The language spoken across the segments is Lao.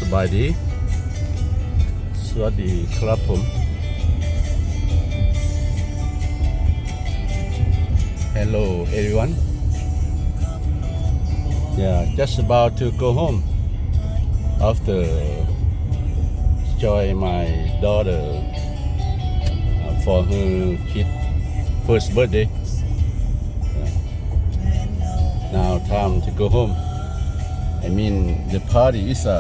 ສະບາຍດີ ສະຫວັດດີຄັບຜົມ. Hello everyone. Yeah, just about to go home after enjoy my daughter, uh, for her kid first birthday. Yeah. Now time to go home. I mean, the party is a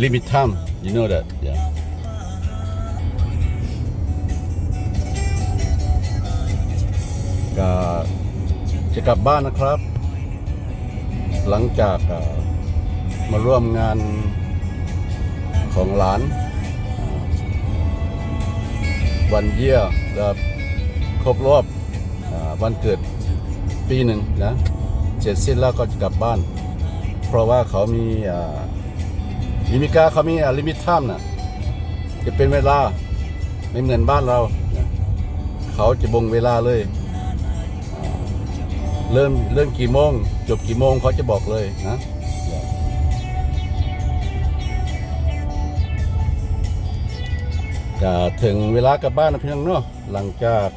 limit time, you know that, yeah. ກະຈະກັບບ້ານນະຄັບ ຫຼັງຈາກ ເອີ ມາຮ່ວມງານຂອງຫຼານ ເອີ one year ແລະ ຄົບຮອບ ເອີ ວັນເກີດປີໜຶ່ງນະ ເສັດສິ້ນແລ້ວກໍຈະກັບບ້ານ ເພາະວ່າເຂົາມີ ເອີ ຢູ່ອາເມລິກາເຂົາມີ ເອີ limit time ນະ ຈະເປັນເວລາ ໄມ່ເໝືອນບ້ານເຮົານະ ເຂົາຈະບົ່ງເວລາເລີຍ ເລີ່ມ ເລີ່ມກີ່ໂມງ ຈົບກີ່ໂມງ ເຂົາຈະບອກເລີຍນະ. ກະເຖິງເວລາກັບບ້ານນະພີ່ນ້ອງເນາະ ຫຼັງຈາກ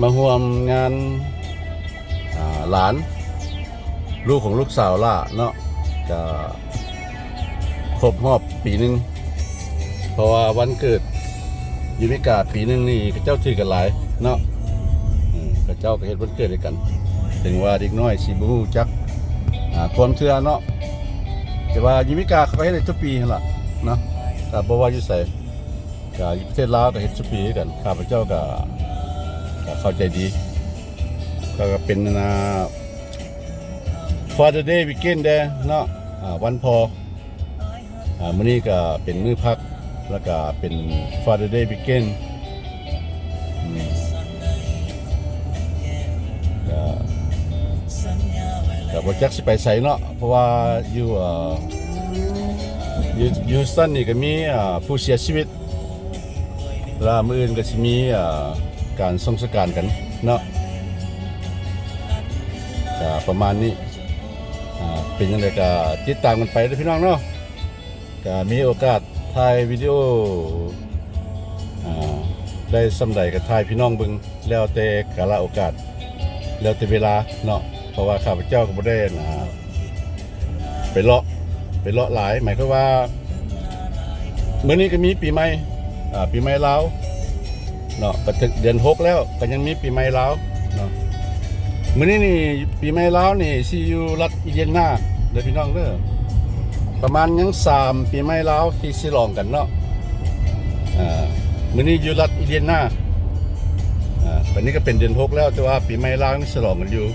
ມາຮ່ວມງານ ອ່າ ຫຼານ ລູກຂອງລູກສາວຫຼ້າເນາະ ກະຄົບຮອບປີໜຶ່ງ ເພາະວ່າວັນເກີດຢູ່ອາເມລິກາປີໜຶ່ງນີ້ ເຂົາເຈົ້າຖືກັນຫຼາຍເນາະ ເອີ ເຂົາເຈົ້າກໍເຮັດວັນເກີດໃຫ້ກັນ ເຖິງວ່າເດັກນ້ອຍຊິບໍ່ຮູ້ຈັກ ອ່າ ຄວາມເຊື່ອເນາະ ແຕ່ວ່າຢູ່ອາເມລິກາເຂົາກໍເຮັດໃຫ້ທຸກປີຫັ້ນລະເນາະ ກໍບໍ່ວ່າຢູ່ໃສ ກະຢູ່ປະເທດລາວກະເຮັດຊຸປີຄືກັນ ຂ້າພະເຈົ້າກະ ກະເຂົ້າໃຈດີ ກະ ກະເປັນ ອ່າ Father Day Weekend ແດ່ເນາະ ອ່າ ວັນພໍ່ ອ່າ ມື້ນີ້ກະເປັນມື້ພັກ ແລ້ວກະເປັນ Father Day Weekend ອືມ ກະ ກະບໍ່ຈັກຊິໄປໃສເນາະ ເພາະວ່າຢູ່ ອ່າ ຢູ່ ຢູ່ Houston ນີ້ກະມີ ອ່າ ຜູ້ເສຍຊີວິດ ລະມື້ອື່ນກໍຊິມີ ເອີ ການສົ່ງສະການກັນເນາະ ກະປະມານນີ້ ເປັນຈັ່ງໃດກໍຕິດຕາມກັນໄປເດີພີ່ນ້ອງເນາະ ກະມີໂອກາດຖ່າຍວິດີໂອ ໄດ້ສ່ຳໃດກໍຖ່າຍພີ່ນ້ອງເບິ່ງ ແລ້ວແຕ່ກາລະໂອກາດ ແລ້ວແຕ່ເວລາເນາະ ເພາະວ່າຂ້າພະເຈົ້າກໍບໍ່ໄດ້ ອ່າ ໄປເລາະ ໄປເລາະຫຼາຍ ໝາຍຄວາມວ່າ ມື້ນີ້ກໍມີປີໃໝ່ ອ່າ ປີໃໝ່ລາວເນາະ ກໍເດືອນຫົກແລ້ວ ກໍຍັງມີປີໃໝ່ລາວເນາະ ມື້ນີ້ນີ້ ປີໃໝ່ລາວນີ້ຊິຢູ່ລັດອິນດີຍານາເດີພີ່ນ້ອງເດີ ປະມານຍັງສາມປີໃໝ່ລາວທີ່ສະຫຼອງກັນເນາະ ອ່າ ມື້ນີ້ຢູ່ລັດອິນດີຍານາ ອ່າ ອັນນີ້ກໍເປັນເດືອນຫົກແລ້ວ ແຕ່ວ່າປີໃໝ່ລາວຍັງສະຫຼອງກັນຢູ່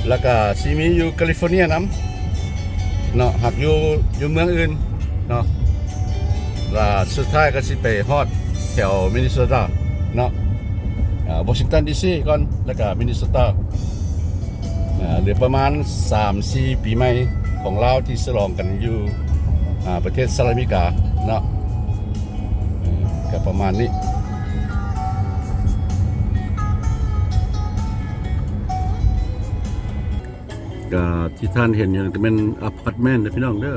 ແລ້ວກໍຊິມີຢູ່ກາລິຟໍເນຍນຳເນາະ ຫາກຢູ່ ຢູ່ເມືອງອື່ນເນາະ ແລ້ວສຸດທ້າຍກໍຊິໄປຮອດແຖວມິນນິໂຊຕາເນາະ ອ່າ ວໍຊິງຕັນ ດີຊີ ກ່ອນ ແລ້ວກໍມິນນິໂຊຕາ ອ່າ ເຫຼືອປະມານສາມສີ່ປີໃໝ່ຂອງລາວທີ່ສະຫຼອງກັນຢູ່ ອ່າ ປະເທດສະຫະລັດອາເມລິກາເນາະ ເອີ ກໍປະມານນີ້ ກໍທີ່ທ່ານເຫັນຢູ່ນັ້ນກໍແມ່ນອາພາດເມັນເດີພີ່ນ້ອງເດີ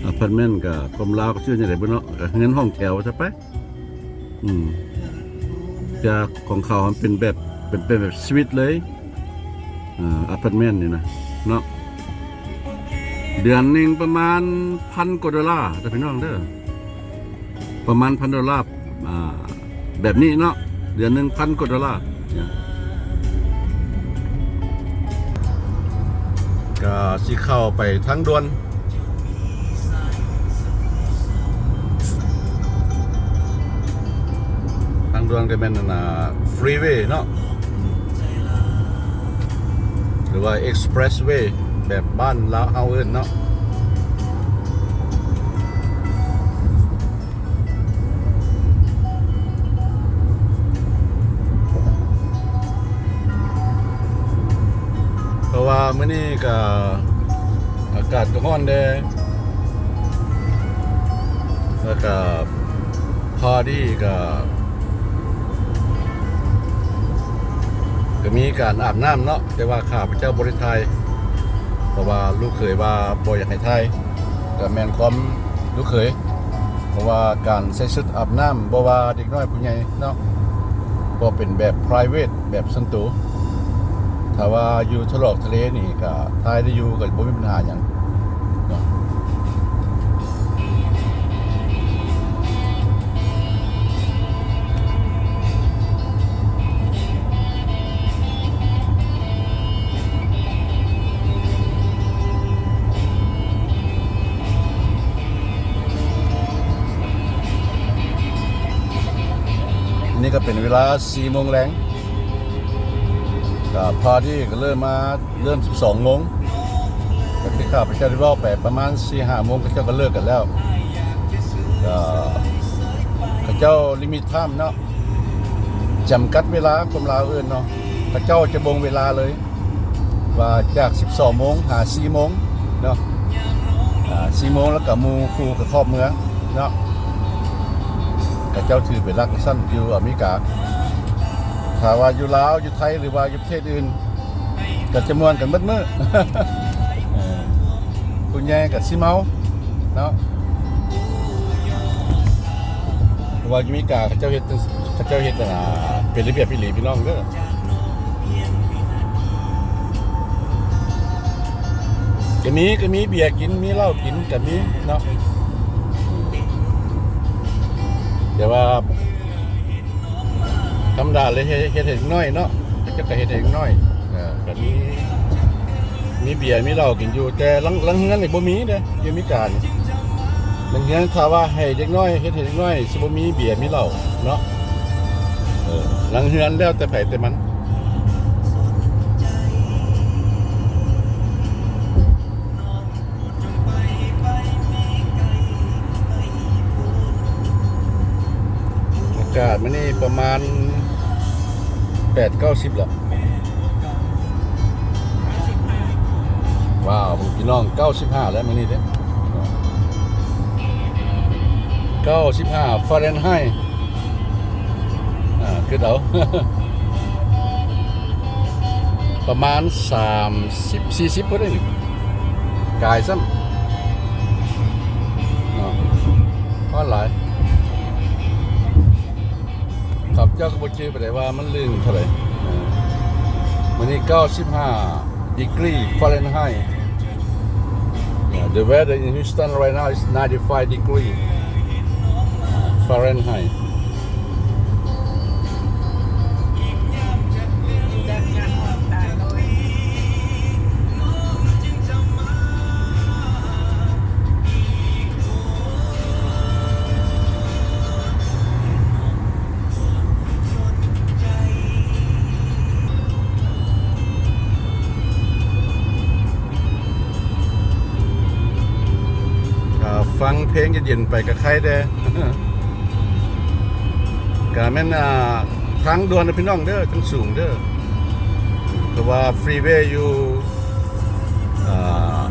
ອາພາດເມັນກໍຄວາມລາວກໍຊື່ຈັ່ງໃດບໍ່ເນາະ ກໍເຮືອນຫ້ອງແຖວຊະໄປ ອືມ ແຕ່ຂອງເຂົາມັນເປັນແບບ ເປັນ ເປັນແບບສະວີດເລີຍ ອ່າ ອາພາດເມັນນີ້ນະເນາະ ເດືອນໜຶ່ງປະມານພັນກວ່າໂດລາເດີພີ່ນ້ອງເດີ ປະມານພັນໂດລາ ອ່າ ແບບນີ້ເນາະ ເດືອນໜຶ່ງພັນກວ່າໂດລາ ກໍຊິເຂົ້າໄປທາງດ່ວນ ທາງດ່ວນກໍແມ່ນ ອັນນ່າ freeway ເນາະ ຫຼືວ່າ expressway ແບບບ້ານລາວເຮົາເອີ້ນເນາະ. ເພາະວ່າມື້ນີ້ກໍອາກາດກໍຮ້ອນແດ່ ແລ້ວກໍພໍດີກໍ ກໍມີການອາບນ້ຳເນາະ ແຕ່ວ່າຂ້າພະເຈົ້າບໍ່ໄດ້ຖ່າຍ ເພາະວ່າລູກເຂີຍວ່າບໍ່ຢາກໃຫ້ຖ່າຍ ກໍແມ່ນຄວາມລູກເຂີຍ ເພາະວ່າການໃສ່ຊຸດອາບນ້ຳ ບໍ່ວ່າເດັກນ້ອຍຜູ້ໃຫຍ່ເນາະ ກໍເປັນແບບ private ແບບສ່ວນໂຕ. ຖ້າວ່າຢູ່ທະລອກທະເລນີ້ກໍຖ່າຍໄດ້ຢູ່ ກໍບໍ່ມີບັນຫາຫຍັງເນາະ. ນີ້ກໍເປັນເວລາສີ່ໂມງແລງ ກໍ party ກໍເລີ່ມມາ ເລີ່ມສິບສອງໂມງ ກໍຄືຂ້າພະເຈົ້າໄດ້ເວົ້າໄປ ປະມານສີ່ຫ້າໂມງ ເຂົາເຈົ້າກໍເລີກກັນແລ້ວ. ກໍເຂົາເຈົ້າ limit time ເນາະ ຈຳກັດເວລາ ຄວາມລາວເອີ້ນເນາະ ເຂົາເຈົ້າຈະບົ່ງເວລາເລີຍ ວ່າຈາກສິບສອງໂມງຫາສີ່ໂມງເນາະ ອ່າ ສີ່ໂມງແລ້ວກໍໝູ່ຄູ່ກໍຄອບເມືອເນາະ. ເຂົາເຈົ້າຖືເປັນຫຼັກຊັ້ນຢູ່ອາເມລິກາ. ຖ້າວ່າຢູ່ລາວ ຢູ່ໄທ ຫຼືວ່າຢູ່ປະເທດອື່ນ ກໍຈະມ່ວນກັນເບິດມື້ ເອີ ຜູ້ໃຫຍ່ກໍຊິເມົາເນາະ ເພາະວ່າຢູ່ອາເມລິກາເຂົາເຈົ້າເຮັດ ເຂົາເຈົ້າເຮັດ ອ່າ ເປັນລະບຽບອີ່ຫຼີພີ່ນ້ອງເດີ. ກໍມີ ກໍມີເບຍກິນ ມີເຫຼົ້າກິນກໍມີເນາະ ແຕ່ວ່າ ທຳມະດາເລີຍ ເຮັດ ເຮັດໃຫ້ເດັກນ້ອຍເນາະ ເຂົາເຈົ້າກໍເຮັດໃຫ້ເດັກນ້ອຍ ເອີ ກໍມີ ມີເບຍມີເຫຼົ້າກິນຢູ່ ແຕ່ລາງ ລາງເຮືອນນີ້ບໍ່ມີເດ້ ຢູ່ອາເມລິການີ້ ລາງເຮືອນຖ້າວ່າໃຫ້ເດັກນ້ອຍ ເຮັດໃຫ້ເດັກນ້ອຍ ຊິບໍ່ມີເບຍມີເຫຼົ້າເນາະ ເອີ ລາງເຮືອນແລ້ວແຕ່ໃຜແຕ່ມັນ. ອາກາດມື້ນີ້ປະມານແປດເກົ້າສິບແລ້ວ. ວ້າວ ພີ່ນ້ອງ ເກົ້າສິບຫ້າແລ້ວມື້ນີ້ເດ້ ເກົ້າສິບຫ້າຟາເຣັນໄຮ. ອ່າ ຄິດເອົາ ປະມານສາມສິບ ສີ່ສິບພຸ້ນເດ້ນີ້ ກາຍຊ້ຳເນາະ ຮ້ອນຫຼາຍ. ຂ້າພະເຈົ້າກໍບໍ່ຈື່ປານໃດວ່າມັນເລື່ອງເທົ່າໃດ. ມື້ນີ້ເກົ້າສິບຫ້າ degree Fahrenheit. Yeah, the weather in Houston right now is ninety-five degree Fahrenheit. ອ່າ ຟັງເພງເຢັນໆໄປກໍໄຄແດ່ ກະແມ່ນ ອ່າ ທາງດ່ວນນະພີ່ນ້ອງເດີ ທາງສູງເດີ ເພາະວ່າຟຣີເວຢູ່ ອ່າ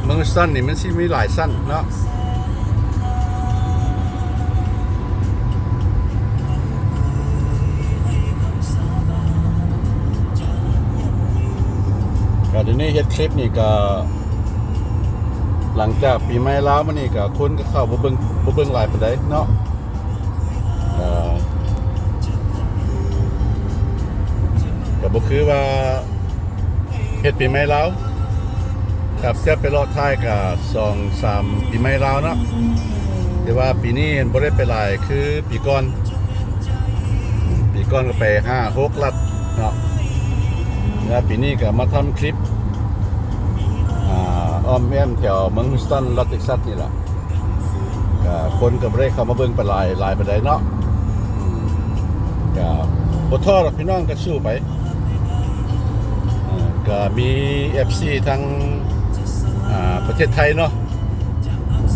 ເມືອງ Houston ນີ້ມັນຊິມີຫຼາຍຊັ້ນເນາະ. ກະດຽວນີ້ເຮັດຄລິບນີ້ກະ ຫຼັງຈາກປີໃໝ່ລາວມານີ້ກະຄົນກະເຂົ້າບໍ່ເບິ່ງ ບໍ່ເບິ່ງຫຼາຍປານໃດເນາະ. ເອີ ກະບໍ່ຄືວ່າເຮັດປີໃໝ່ລາວ ຄັບ ຈະໄປເລາະຖ່າຍກະສອງສາມປີໃໝ່ລາວເນາະ ແຕ່ວ່າປີນີ້ບໍ່ໄດ້ໄປຫຼາຍຄືປີກ່ອນ. ປີກ່ອນກໍໄປຫ້າຫົກລັດເນາະ ແລ້ວປີນີ້ກໍມາທຳຄລິບ ອ່າ ອ້ອມແອ້ມແຖວເມືອງ Houston ລັດ Texas ນີ້ລະ ກໍຄົນກໍບໍ່ໄດ້ເຂົ້າມາເບິ່ງປານຫຼາຍ ຫຼາຍປານໃດເນາະ. ອືມ ກໍບໍ່ທໍ້ດອກພີ່ນ້ອງ ກໍສູ້ໄປ. ເອີ ກໍມີເອັຟຊີທາງ ອ່າ ປະເທດໄທເນາະ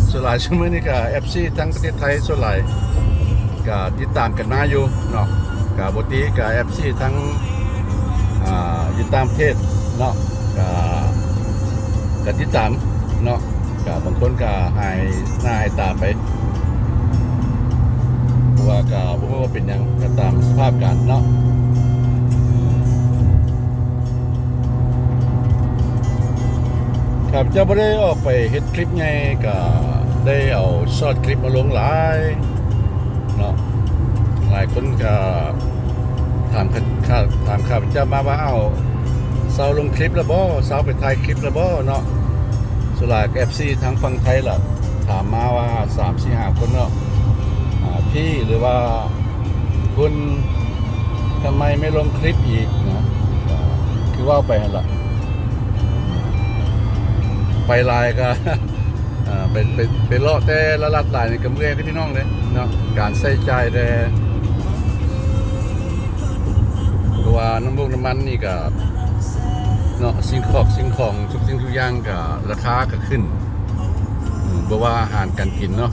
ສ່ວນຫຼາຍຊຸມມື້ນີ້ກໍເອັຟຊີທາງປະເທດໄທສ່ວນຫຼາຍກໍຕິດຕາມກັນມາຢູ່ເນາະ. ກໍບໍ່ຕິກໍເອັຟຊີທາງ ອ່າ ຢູ່ຕ່າງປະເທດເນາະ ກໍ ກໍຕິດຕາມເນາະ. ກໍບາງຄົນກໍຫາຍໜ້າຫາຍຕາໄປ ເພາະວ່າກໍບໍ່ຮູ້ວ່າເປັນຫຍັງ ກໍຕາມສະພາບການເນາະ. ອືມ. ຂ້າພະເຈົ້າບໍ່ໄດ້ອອກໄປເຮັດຄລິບໃຫຍ່ ກະໄດ້ເອົາຊອດຄລິບມາລົງຫຼາຍເນາະ. ຫຼາຍຄົນກະຖາມ ຖາມຂ້າພະເຈົ້າມາວ່າ ເອົ້າ ເຊົາລົງຄລິບແລ້ວບໍ່? ເຊົາໄປຖ່າຍຄລິບແລ້ວບໍ່ເນາະ? ສ່ວນຫຼາຍເອັຟຊີທາງຝັ່ງໄທລະ ຖາມມາວ່າສາມສີ່ຫ້າຄົນເນາະ ອ່າ ພີ່ ຫຼືວ່າ ຄຸນ ທຳໄມໄມ່ລົງຄລິບອີກນະ? ຄືເວົ້າໄປຫັ້ນລະ ໄປຫຼາຍກະ ເອີ ໄປ ໄປ ໄປເລາະແຕ່ລະລັດຫຼາຍນີ້ກະເມື່ອຍເດ້ພີ່ນ້ອງເດ້ເນາະ. ການໃຊ້ຈ່າຍແດ່ ເພາະວ່ານ້ຳມູກນ້ຳມັນນີ້ກະເນາະ ສິ່ງຂອກສິ່ງຂອງທຸກສິ່ງທຸກຢ່າງກະລາຄາກະຂຶ້ນ ອືມ ບໍ່ວ່າອາຫານການກິນເນາະ.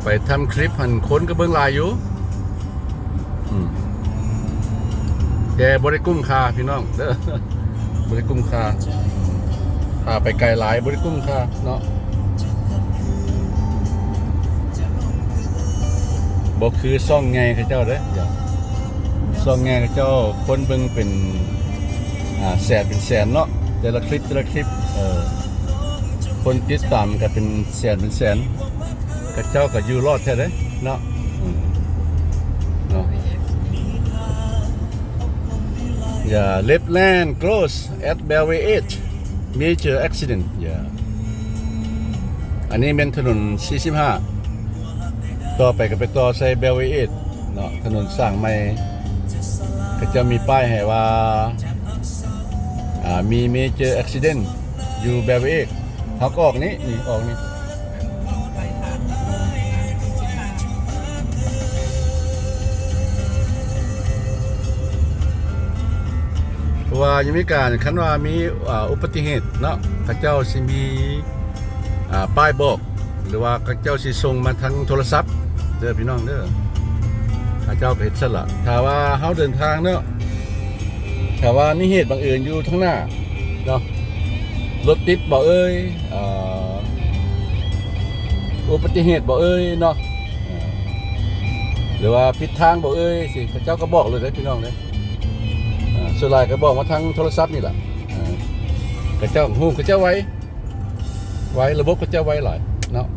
ໄປທຳຄລິບຫັ້ນຄົນກະເບິ່ງຫຼາຍຢູ່ ອືມ ແຕ່ບໍ່ໄດ້ກຸ້ມຄ່າພີ່ນ້ອງເດີ ບໍ່ໄດ້ກຸ້ມຄ່າ. ຖ້າໄປໄກຫຼາຍບໍ່ໄດ້ກຸ້ມຄ່າເນາະ ບໍ່ຄືຊ່ອງໃຫຍ່ເຂົາເຈົ້າເດ້. ຊ່ອງໃຫຍ່ເຂົາເຈົ້າຄົນເບິ່ງເປັນ ອ່າ ແສນເປັນແສນເນາະ ແຕ່ລະຄລິບ ແຕ່ລະຄລິບ ເອີ ຄົນຕິດຕາມກະເປັນແສນເປັນແສນ ເຂົາເຈົ້າກະຢູ່ລອດແທ້ເດ້ເນາະ ອືມ ເນາະ. Yeah, left lane close at Belway eight, major accident. Yeah. ອັນນີ້ແມ່ນຖະໜົນສີ່ສິບຫ້າ ຕໍ່ໄປກະໄປຕໍ່ໃສ່ Belway eight ເນາະ ຖະໜົນສ້າງໃໝ່. ເຂົາເຈົ້າມີປ້າຍໃຫ້ວ່າ ອ່າ ມີ major accident ຢູ່ Belway eight. ເຮົາກະອອກນີ້ ນີ້ ອອກນີ້ ເພາະວ່າຢູ່ອາເມລິການີ້ ຄັນວ່າມີ ອ່າ ອຸບັດຕິເຫດເນາະ ເຂົາເຈົ້າຊິມີ ອ່າ ປ້າຍບອກ ຫຼືວ່າເຂົາເຈົ້າຊິສົ່ງມາທາງໂທລະສັບເດີພີ່ນ້ອງເດີ. ເຂົາເຈົ້າກະເຮັດຊັ້ນລະ ຖ້າວ່າເຮົາເດີນທາງເນາະ ຖ້າວ່າມີເຫດບັງເອີນຢູ່ທາງໜ້າເນາະ ລົດຕິດບໍ່ເອີຍ ເອີ ອຸບັດຕິເຫດບໍ່ເອີຍເນາະ ເອີ ຫຼືວ່າຜິດທາງບໍ່ເອີຍ ຊີ້ ເຂົາເຈົ້າກະບອກໂລດເດ້ພີ່ນ້ອງເດ້. ອ່າ ສ່ວນຫຼາຍກະບອກມາທາງໂທລະສັບນີ້ລະ ເຂົາເຈົ້າຮູ້ ເຂົາເຈົ້າໄວ ໄວ ລະບົບເຂົາເຈົ້າໄວຫຼາຍເນາະ.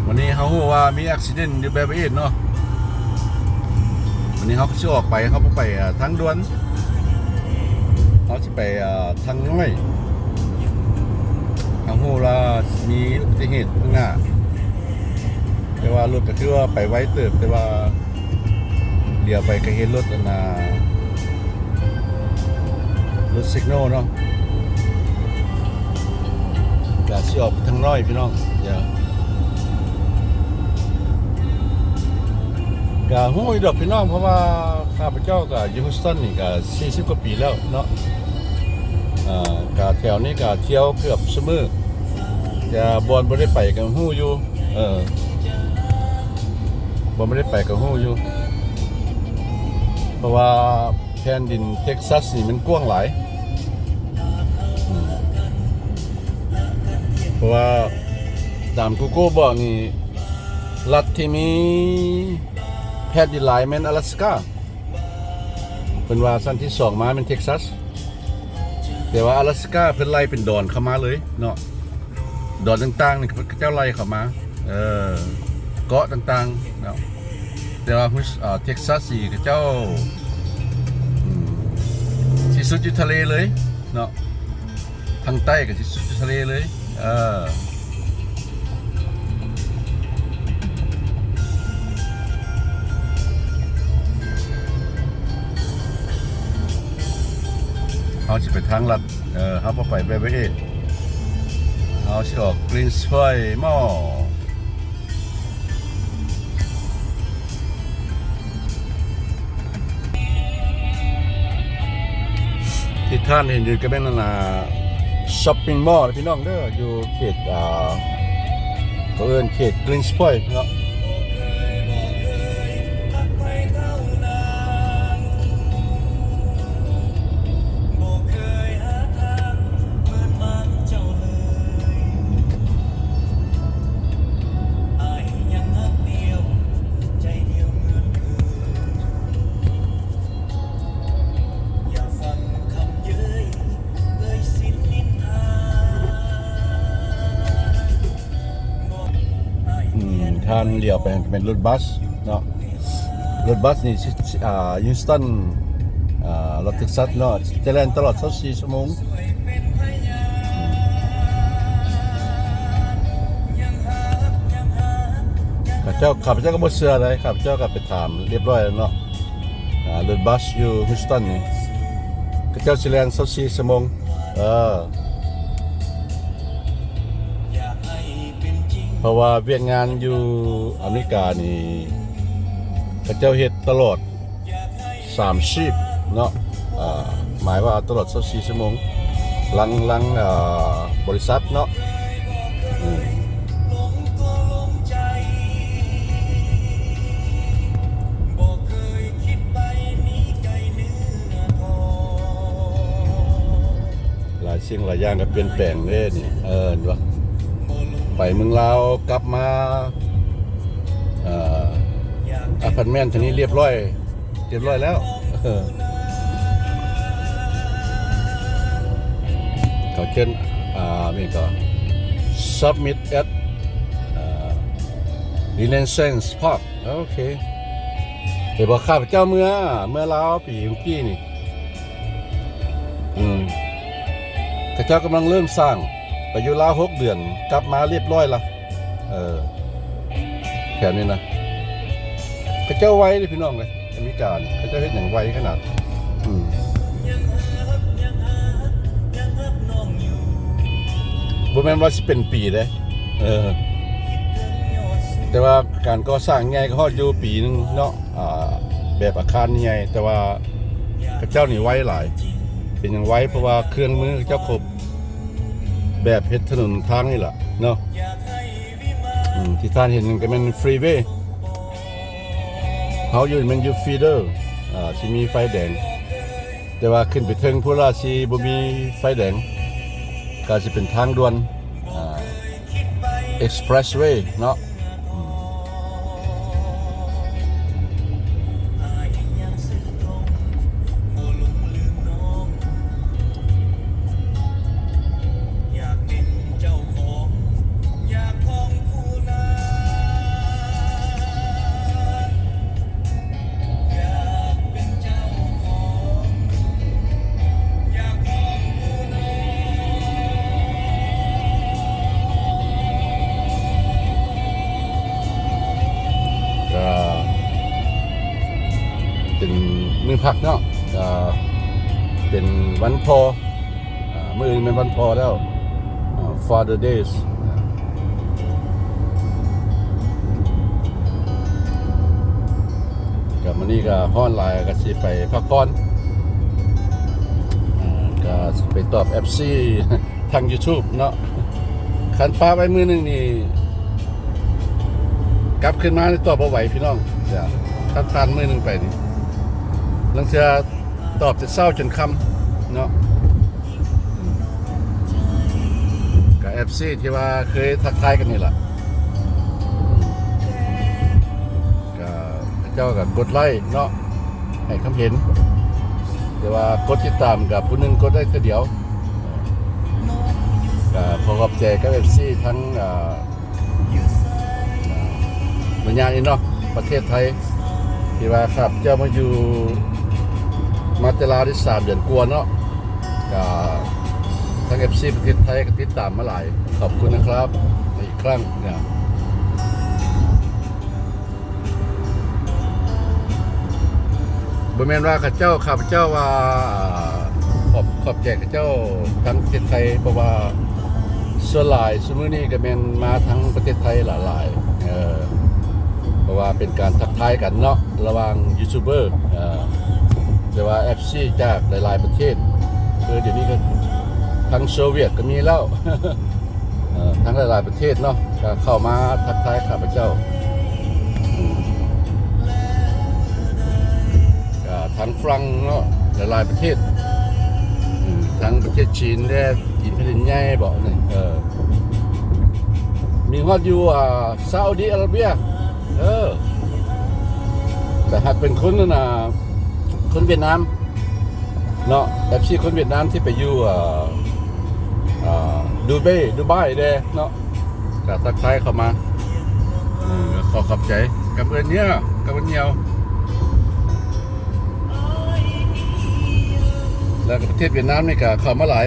ວັນນີ້ເຮົາຮູ້ວ່າມີ accident ຢູ່ Belway eight ເນາະ. ວັນນີ້ເຮົາກະຊິອອກໄປ ເຮົາບໍ່ໄປ ອ່າ ທາງດ່ວນ ເຮົາຊິໄປ ອ່າ ທາງນ້ອຍ. ເຮົາຮູ້ວ່າມີອຸບັດຕິເຫດທາງໜ້າ ແຕ່ວ່າລົດກະຖືວ່າໄປໄວເຕີບ ແຕ່ວ່າ ຫຼຽວໄປກະເຫັນລົດອັນນ່າ ລົດ signal ເນາະ ກະຊິອອກໄປທາງນ້ອຍພີ່ນ້ອງ. ກະຮູ້ຢູ່ດອກພີ່ນ້ອງ ເພາະວ່າຂ້າພະເຈົ້າກະຢູ່ Houston ນີ້ກະສີ່ສິບກວ່າປີແລ້ວເນາະ. ເອີ ກະແຖວນີ້ກະທ່ຽວເກືອບຊຸມື້ ແຕ່ບ່ອນບໍ່ໄດ້ໄປກະຮູ້ຢູ່ ເອີ ບໍ່ໄດ້ໄປກະຮູ້ຢູ່ ເພາະວ່າແຜ່ນດິນ Texas ນີ້ມັນກວ້າງຫຼາຍ ອືມ ເພາະວ່າຕາມ Google ບອກນີ້ ລັດທີ່ມີແຜ່ນດິນຫຼາຍແມ່ນ Alaska. ເພິ່ນວ່າຊັ້ນທີສອງມາແມ່ນ Texas. ແຕ່ວ່າອາລັດສະກາເພິ່ນໄລ່ເປັນດອນເຂົ້າມາເລີຍເນາະ ດອນຕ່າງໆນີ້ເຂົາເຈົ້າໄລ່ເຂົ້າມາ ເອີ ເກາະຕ່າງໆເນາະ. ແຕ່ວ່າ ເທັກຊັສ ນີ້ເຂົາເຈົ້າ ອືມ ຊິສຸດຢູ່ທະເລເລີຍເນາະ ທາງໃຕ້ກໍຊິສຸດຢູ່ທະເລເລີຍ ເອີ. ເຮົາຊິໄປທາງລັດ ເອີ ເຮົາບໍ່ໄປ Beverly Hills ເຮົາຊິອອກ Greens Point Mall. ທີ່ທ່ານເຫັນຢູ່ກໍແມ່ນ ອັນນ່າ ຊັອບປິງມໍລ ພີ່ນ້ອງເດີ ຢູ່ເຂດ ອ່າ ເຂົາເອີ້ນເຂດ Greens Point ເນາະ. ອັນຫຼຽວໄປຫັ້ນກໍແມ່ນລົດບັສເນາະ, ລົດບັສນີ້ຊິ ຊິ ອ່າ ຢູສຕັນ ອ່າ ລັດເທັກຊັສເນາະ, ຈະແລ່ນຕະຫຼອດຊາວສີ່ຊົ່ວໂມງ. ອືມ ເຂົາເຈົ້າ ຂ້າພະເຈົ້າກໍບໍ່ເຊື່ອໃດ, ຂ້າພະເຈົ້າກໍໄປຖາມລຽບຮ້ອຍແລ້ວເນາະ. ອ່າ ລົດບັສຢູ່ Houston ນີ້ ເຂົາເຈົ້າຊິແລ່ນຊາວສີ່ຊົ່ວໂມງ. ເອີ ເພາະວ່າວຽກງານຢູ່ອາເມລິການີ້ ເຂົາເຈົ້າເຮັດຕະຫຼອດ ສາມຊິບເນາະ, ອ່າ ໝາຍວ່າຕະຫຼອດຊາວສີ່ຊົ່ວໂມງ ຫຼັງ ຫຼັງ ອ່າ ບໍລິສັດເນາະ. ອືມ ຫຼາຍສິ່ງຫຼາຍຢ່າງກໍປ່ຽນແປງເດ້ນີ້ ເອີ ເຫັນບໍ່? ໄປເມືອງລາວກັບມາ ເອີ ອາພາດເມັນທາງນີ້ລຽບຮ້ອຍ ລຽບຮ້ອຍແລ້ວ. ເອີ ເຂົາຂຽນ ອ່າ ແມ່ນກໍ Submit at ອ່າ Renaissance Park. ໂອເຄ ເຫັນບໍ່? ຂ້າພະເຈົ້າເມືອ ເມືອລາວປີກີ້ນີ້ ອືມ ເຂົາເຈົ້າກຳລັງເລີ່ມສ້າງ ໄປຢູ່ລາວຫົກເດືອນ ກັບມາລຽບຮ້ອຍລະ. ເອີ ແຖວນີ້ນະ ເຂົາເຈົ້າໄວເດ້ພີ່ນ້ອງເອີຍ, ອາເມລິການີ້ເຂົາເຈົ້າເຮັດຫຍັງໄວຂະໜາດ. ອືມ ບໍ່ແມ່ນວ່າຊິເປັນປີເດ້ ເອີ ແຕ່ວ່າການກໍ່ສ້າງໃຫຍ່ກໍຮອດຢູ່ປີໜຶ່ງເນາະ. ອ່າ ແບບອາຄານໃຫຍ່ ແຕ່ວ່າເຂົາເຈົ້ານີ້ໄວຫຼາຍ. ເປັນຫຍັງໄວ? ເພາະວ່າເຄື່ອງມືເຂົາເຈົ້າຄົບ ແບບເຮັດຖະໜົນທາງນີ້ລະເນາະ. ອືມ ທີ່ທ່ານເຫັນນັ້ນກໍແມ່ນຟຣີເວ ເຮົາຢູ່ແມ່ນຢູ່ຟີເດີ ອ່າ ຊິມີໄຟແດງ ແຕ່ວ່າຂຶ້ນໄປເທິງພຸ້ນລະຊິບໍ່ມີໄຟແດງ ກໍຊິເປັນທາງດ່ວນ ອ່າ expressway ເນາະ. ອືມ ກໍເປັນມື້ພັກເນາະ, ກໍເປັນວັນພໍ່ ອ່າ ມື້ອື່ນແມ່ນວັນພໍ່ແລ້ວ ອ່າ Father Days ກໍມື້ນີ້ກໍຮ້ອນຫຼາຍ ກໍຊິໄປພັກຜ່ອນ ອ່າ ກໍຊິໄປຕອບເອັຟຊີທາງ YouTube ເນາະ. ຄັນປະໄວ້ມື້ໜຶ່ງນີ້ ກັບຄືນມານີ້ຕອບບໍ່ໄຫວພີ່ນ້ອງ. ຄັນຜ່ານມື້ໜຶ່ງໄປນີ້ ລາງເທື່ອ ຕອບແຕ່ເຊົ້າຈົນຄ່ຳເນາະ. ອືມ ກໍເອັຟຊີທີ່ວ່າເຄີຍທັກທາຍກັນນີ້ລະ ກໍເຂົາເຈົ້າກໍກົດໄລ້ເນາະ ໃຫ້ຄຳເຫັນ ແຕ່ວ່າກົດຕິດຕາມກໍຜູ້ໜຶ່ງກົດໄດ້ເທື່ອດຽວ. ກໍຂໍຂອບໃຈກັບເອັຟຊີທັງ ອ່າ ອ່າ ບັນຍານີ້ເນາະ ປະເທດໄທ ທີ່ວ່າຂ້າພະເຈົ້າມາຢູ່ ມາແຕ່ລາວໄດ້ສາມເດືອນກວ່າເນາະ. ກໍທັງເອັຟຊີປະເທດໄທກໍຕິດຕາມມາຫຼາຍ ຂອບຄຸນນະຄັບ ອີກຄັ້ງນະ. ບໍ່ແມ່ນວ່າເຂົາເຈົ້າ ຂ້າພະເຈົ້າວ່າ ອ່າ ຂອບ ຂອບໃຈເຂົາເຈົ້າທາງປະເທດໄທ ເພາະວ່າສ່ວນຫຼາຍຊຸມື້ນີ້ກໍແມ່ນມາທາງປະເທດໄທຫຼາຍໆ ເອີ ເພາະວ່າເປັນການທັກທາຍກັນເນາະ ລະຫວ່າງຢູທູບເບີ ເອີ ແຕ່ວ່າເອັຟຊີຈາກຫຼາຍໆປະເທດ ຄືດຽວນີ້ກໍທາງໂຊວຽດກໍມີແລ້ວ ເອີ ທັງຫຼາຍໆປະເທດເນາະ ກໍເຂົ້າມາທັກທາຍຂ້າພະເຈົ້າ ອືມ ກໍທັງຝຣັ່ງເນາະ ຫຼາຍໆປະເທດ ອືມ ທັງປະເທດຈີນແດ່ ຈີນແຜ່ນດິນໃຫຍ່ເບາະນີ້ ເອີ ມີຮອດຢູ່ ອ່າ ຊາອຸດີອາຣາເບຍ ເອີ ແຕ່ຫາກເປັນຄົນນັ້ນນະ ຄົນຫວຽດນາມ ເນາະ ເອັຟຊີຄົນຫວຽດນາມທີ່ໄປຢູ່ ເອີ ເອີ ດູເບ ດູບາຍແດ່ເນາະ ກໍທັກທາຍເຂົ້າມາ ອືມ ກໍຂ ຂໍຂອບໃຈກັບເອື້ອຍເນຍ ກັບເອື້ອຍນຽວ ແລ້ວກໍປະເທດຫວຽດນາມນີ້ກໍເຂົ້າມາຫຼາຍ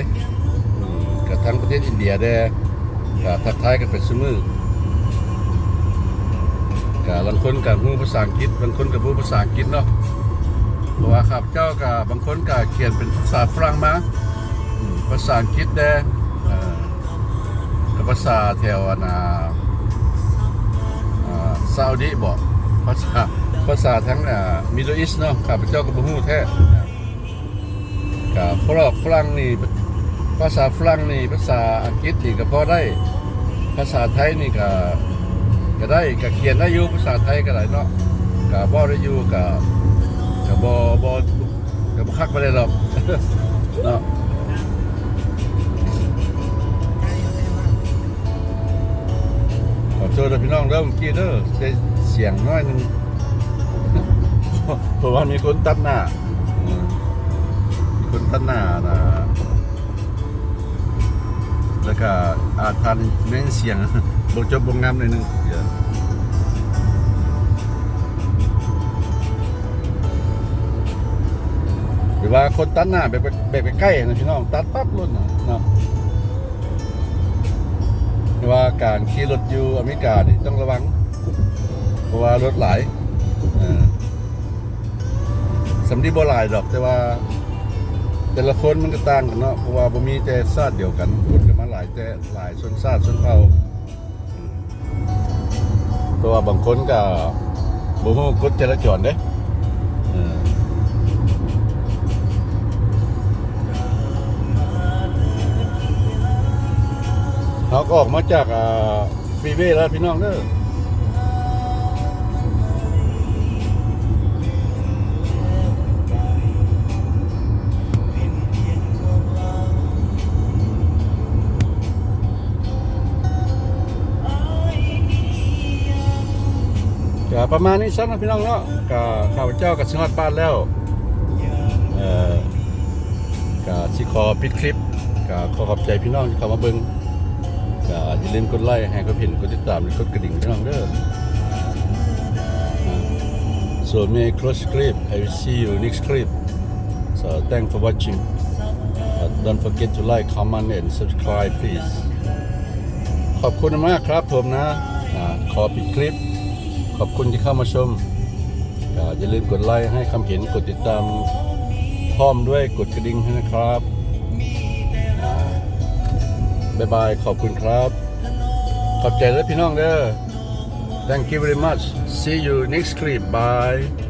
ອືມ ກໍທັງປະເທດອິນເດຍແດ່ ກໍທັກທາຍກັນໄປຊຸມື້ ກໍລາງຄົນກໍຮູ້ພາສາອັງກິດ ບາງຄົນກໍບໍ່ຮູ້ພາສາອັງກິດເນາະ ເພາະວ່າຂ້າພະເຈົ້າກໍບາງຄົນກໍຂຽນເປັນພາສາຝຣັ່ງມາ ອືມ ພາສາອັງກິດແດ່ ເອີ ກັບພາສາແຖວອັນນ່າ ອ່າ ຊາວດີບໍ ພາສາ ພາສາທາງ ອ່າ Middle East ເນາະ ຂ້າພະເຈົ້າກໍບໍ່ຮູ້ແທ້ ກະພວກຝຣັ່ງນີ້ ພາສາຝຣັ່ງນີ້ ພາສາອັງກິດນີ້ກໍພໍໄດ້ ພາສາໄທນີ້ກໍ ກໍໄດ້ ກໍຂຽນໄດ້ຢູ່ ພາສາໄທກໍໄດ້ເນາະ ກໍເວົ້າໄດ້ຢູ່ ກໍ ກໍບໍ່ ບໍ່ ກໍບໍ່ຄັກປານໃດດອກເນາະ. ຂໍໂທດເດີພີ່ນ້ອງເດີ ເມື່ອກີ້ເດີ ໄດ້ສຽງໜ້ອຍໜຶ່ງ ເພາະວ່າມີຄົນຕັດໜ້າ ເອີ ມີຄົນຕັດໜ້ານະ ແລ້ວກະອາດຜ່ານແມ່ນສຽງບໍ່ຈົບບໍ່ງາມໜ້ອຍໜຶ່ງ ຫຼືວ່າຄົນຕັດໜ້າແບບ ແບບໃກ້ໆນະພີ່ນ້ອງ ຕັດປັບໂລດນະເນາະ. ແຕ່ວ່າການຂີ່ລົດຢູ່ອາເມລິການີ້ຕ້ອງລະວັງ ເພາະວ່າລົດຫຼາຍ ເອີ ສ່ຳນີ້ບໍ່ຫຼາຍດອກ ແຕ່ວ່າແຕ່ລະຄົນມັນກໍຕ່າງກັນເນາະ ເພາະວ່າບໍ່ມີແຕ່ຊາດດຽວກັນ ຄົນກໍມາຫຼາຍແຕ່ຫຼາຍຊົນຊາດຊົນເຜົ່າ ເພາະວ່າບາງຄົນກໍບໍ່ຮູ້ກົດຈະລາຈອນເດ້ ເອີ ເຮົາກໍອອກມາຈາກ ອ່າ ຟຣີເວແລ້ວພີ່ນ້ອງເດີ ກະປະມານນີ້ຊັ້ນເນາະພີ່ນ້ອງເນາະ ກະຂ້າພະເຈົ້າກະຊິຮອດບ້ານແລ້ວ ເອີ ກະຊິຂໍປິດຄລິບ ກະຂໍຂອບໃຈພີ່ນ້ອງທີ່ເຂົ້າມາເບິ່ງ ກະຢ່າລືມກົດໄລໃຫ້ຄວາມເຫັນ ກົດຕິດຕາມ ແລະ ກົດກະດິ່ງພີ່ນ້ອງເດີ. So may close clip. I will see you next clip. So thanks for watching. Uh, don't forget to like, comment and subscribe please. ຂອບຄຸນມາກໆ ຄັບຜົມນະ ອາ ຂໍປິດຄລິບ ຂອບຄຸນທີ່ເຂົ້າມາຊົມ ກໍຢ່າລືມກົດໄລໃຫ້ຄຳເຫັນ ກົດຕິດຕາມ ພ້ອມດ້ວຍກົດກະດິ່ງໃຫ້ນະຄັບ ອາ ບາຍບາຍ ຂອບຄຸນຄັບ ຂອບໃຈເດີພີ່ນ້ອງເດີ Thank you very much. See you next clip. Bye.